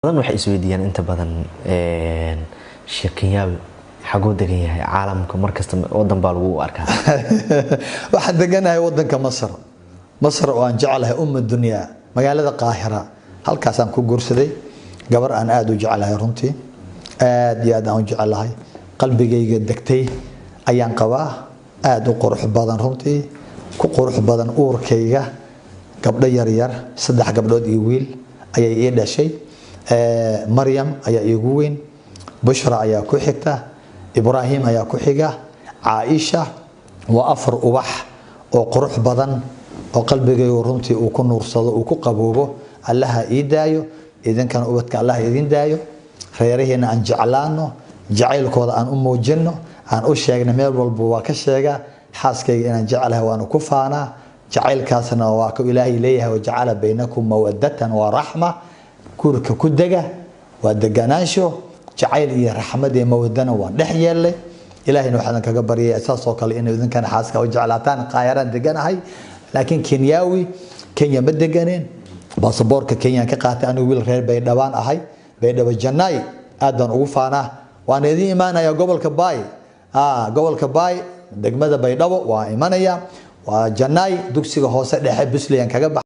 Badan waxay isweydiiyaan inta badan Sheekh Kenyaawi xaguu degan yahay caalamka, markasta wadan baa lagu arkaa. Waxaan deganahay wadanka Masar, Masar oo aan jeclahay, umma dunyaa, magaalada Qaahira. Halkaasaan ku guursaday gabar aan aada u jeclahay, runtii aad iyo aad aan u jeclahay, qalbigayga degtay ayaan qabaa, aada u qurux badan, runtii ku qurux badan uurkayga. Gabdho yaryar, 3 gabdhood iyo wiil ayay ii dhashay. Maryam ayaa iigu weyn, Bushra ayaa ku xigta, Ibraahim ayaa ku xiga, Caaisha. Waa 4 ubax oo qurux badan oo qalbigaygu runtii uu ku nuursado, uu ku qaboobo. Allaha ii daayo, idinkana ubadka Allaha idin daayo. Reerahiina aan jeclaano, jacaylkooda aan u muujino, aan u sheegna. Meel walba waa ka sheegaa xaaskayga inaan jeclahay, waana ku faanaa jacaylkaasna. Waa ku Ilaahay leeyahay wajacala baynakum mawadatan wa raxma. Guurka ku dega waa deganaansho, jacayl iyo raxmad iyo mawadana waa dhex yeelay. Ilaahayna waxaan kaga baryaya saas oo kale inay idinkana xaaska u jeclaataan. Qaahiraan deganahay, laakiin Kenyaawi Kenya ma deganeen, baasaboorka Kenyaan ka qaatay. Anigu wiil reer Baydhabaan ahay, Baydhabo Jannaay, aad baan ugu faanaa. Waan idin imaanaya gobolka Baay, gobolka Baay, degmada Baydhabo waa imanaya, waa Jannaay. Dugsiga hoose dhexe Busleyaan kaga baxay.